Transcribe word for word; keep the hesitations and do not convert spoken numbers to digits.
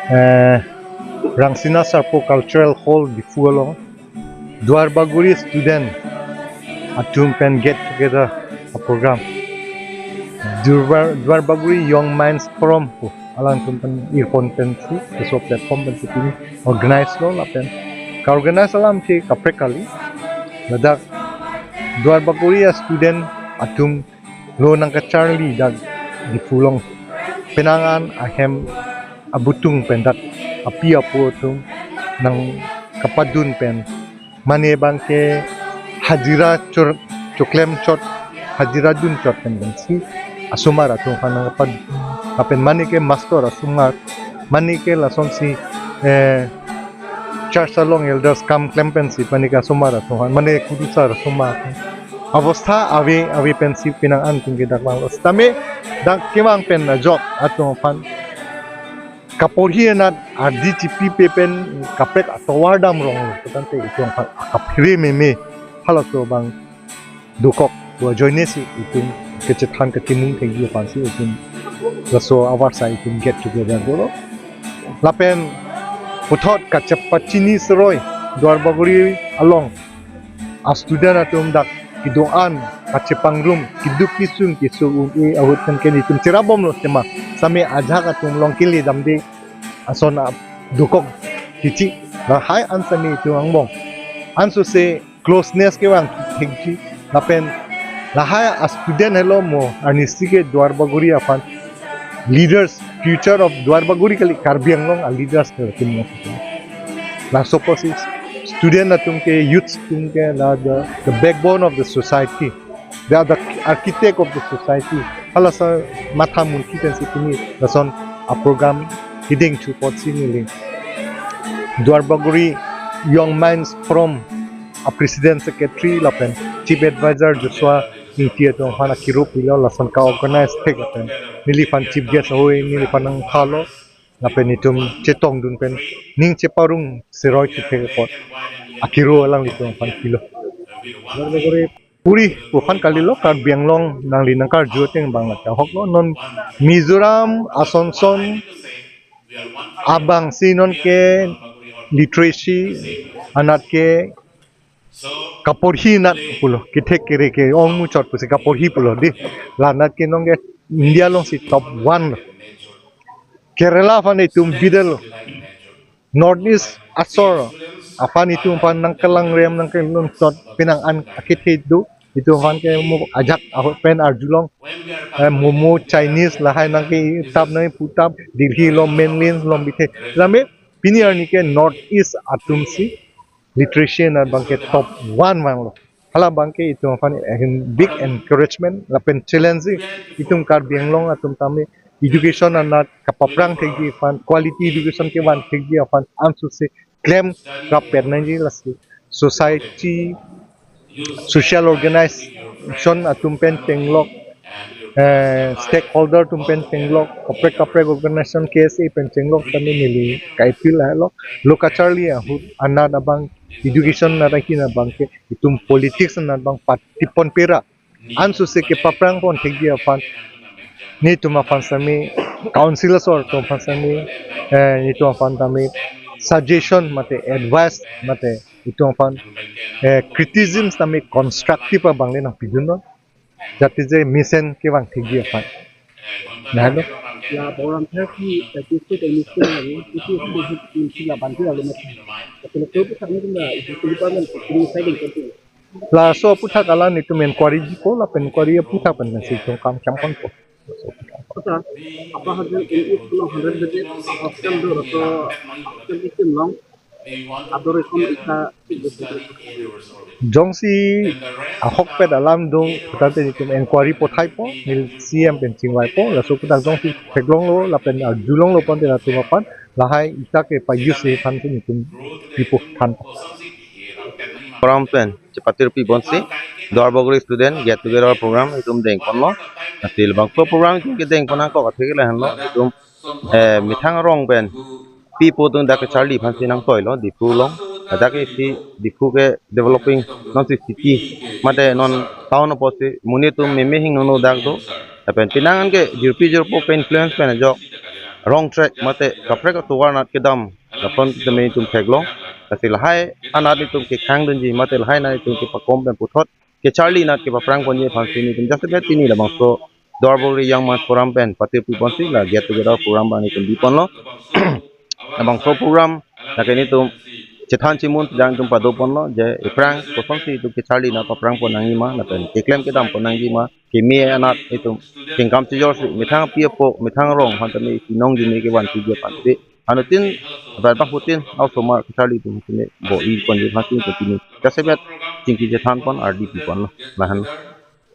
Eh, Rangsina Sarpo Cultural Hall Diphu along Duarbagori student atum pen get together a program. Duarba-, Duarbagori Young Minds Forum pu alangtum pen irpon pensi, laso platform pensi pini organize lo lapen ka-organize alam ke kaprek kali. Ladak Duarbagori a student atum lo nangkacharli dak Diphu along penang an ahem abutung pen dak api apo atum nangkapadun pen mane abangke hajira chor-, choklem chot, hajira dun chot pen pensi asomar atum aphan nangkapad-, lapen mane ke master asomar, mane ke lasonsi, eh, church along elders kam klem pensi mane ke asomar atum aphan, mane kurusar asomar atum abostha ave ave pensi penang an atum ke dak vanglo. Sitame dak kevang pen ajok atum aphan kaporhi anat ardi chipipe pen kaprek atovar damrong lo putangte itum aphan kaphere meme halaso abang dokok pu ajoine si itum kachethan kachimung thekji aphansi itum laso avarsa itum get together dolo. Lapen puthot kachepachini seroi Duarbagori along a student atum dak kedo-an kachepangrum keduk kesung keso un-e ahut pen ke itum cherapbomlo tema, sitame ajahak atum along kele damde ason a dokok kichi lahai an sitame itum angbong ansose closeness kevang thekji lapen lahai a student helo mo arnisi ke Duarbagori aphan leaders, future of Duarbagori kali, Karbi Anglong a leaders ke kini. Laso apotsi student atum ke, youth atum ke la the, the backbone of the society. They are the architect of the society. Halaso matha munthi pensi pini lason a program kedeng chu apotsi neli Duarbagori Young Minds Forum a president secretary lapen chief advisor Joshua Ingti atum aphan akiro pilo, lason ka-organize thek lapen neliphan chief guest ahoi neliphan nangthalo lapen itum chetongdun pen ning cheparong seroi kithek apot akiro alanglitum aphan pilo. Puri pu aphan kalilo, Karbi Anglong nangli nangkarju ateng abang lake ahoklo. Non Mizoram ason son abangsi non ke literacy anat ke kaporhi anat pulo, kethek kere ke ongmuchot pusi kaporhi pulo dei. La anat ke non ke India alongsi top one lo. Kerala aphan itum bidetlo. North East asor aphan itum aphan nangkelangrem nangkelun chot penang an akethe do. Itum aphan ke mo ajahak ahut pen arjulong, eh, momo Chinese lahai nangketap nangputap Delhi along mainland along bithe. Sitame pini arni ke North East atumsi literacy anat abangke top one vanglo. Hala abangke itum aphan ahin big encouragement lapen challenge. Itum Karbi Anglong atum tame education anat kapaprang thekji aphan, quality education kevan thekji aphan ansose klem rapet nangji, lasi society, social organization atum pen chenglok, eh, stakeholder atum pen chenglok, kaprek kaprek organization K S A pen chenglok tame neli ka-appeal lahelo. Lo kacharli ahut anat abang, education anat ahin abangke itum politics anat abang patipon pera ansose kepaprang pon thekji aphan netum aphan sitame, council asor atum aphan sitame, eh, netum aphan tame suggestion mate advice mate itum aphan, eh, criticism tame constructive abang le nangpidunnon. Jati je mesen kevang thekji aphan. Lahelo. La program thirty, thirty state and state level, itu sudah itu sila bantu lalu macam. Tapi lepas itu kami tu lah, itu department, itu siding kan tu. Laso aphuthak alanglitum inquiry jipo lapen inquiry aphuthak pen pensi itum kam kemponpo. Kota, apa hasil ini pulang hundred bed hostel do atau hostel itum long atau rekom ita. Jongsi ahokpet alam do putangte itum inquiry pathaipo, neli C M pen chingvaipo, laso aphuthak jongsi theklonglo lapen arjulonglo pute latum aphan lahai ita ke pajus aphan si itum pipo thanpo. Program pen chepatir pibonsi Duarbagori student get together program itum dengponlo. Lasi labangso program itum kedengpon nangkok athe ke lahenlo, itum, eh, methang arong pen pipo atum dak kacharli aphansi nangtoilo Diphu along. Dak isi Diphu ke developing non si city mate non town apotsi monit atum meme hingno dak do. Lapen penang an ke jirpi jirpo ke influence pen ajok wrong track mate kaprek atovar anat kedam lason tame itum theklong. Lasi lahai anat itum kekhangdunji mate lahai anat itum kepakom pen puthot kacharli anat kepaprang ponji aphansi nelitum jasemet pini labangso Duarbagori Young Minds Forum pen pate pu ponsi la get together program abang nelitum biponlo. Labangso program lake nelitum chethan chimun jang itum padoponlo je ephrang kosonsi itum kacharli anat paprang pon nangjima lapen keklem kedam pon nangjima, keme anat itum chingkam chijorsi methang api apo methang arong aphan tame isi nong jime kevan piji aphan te anuttin abang bangphutin a-osomar kacharli atum tame bo-i ponji aphansi itum pini jasemet chingki chethan pon ardi piponlo. Lahan.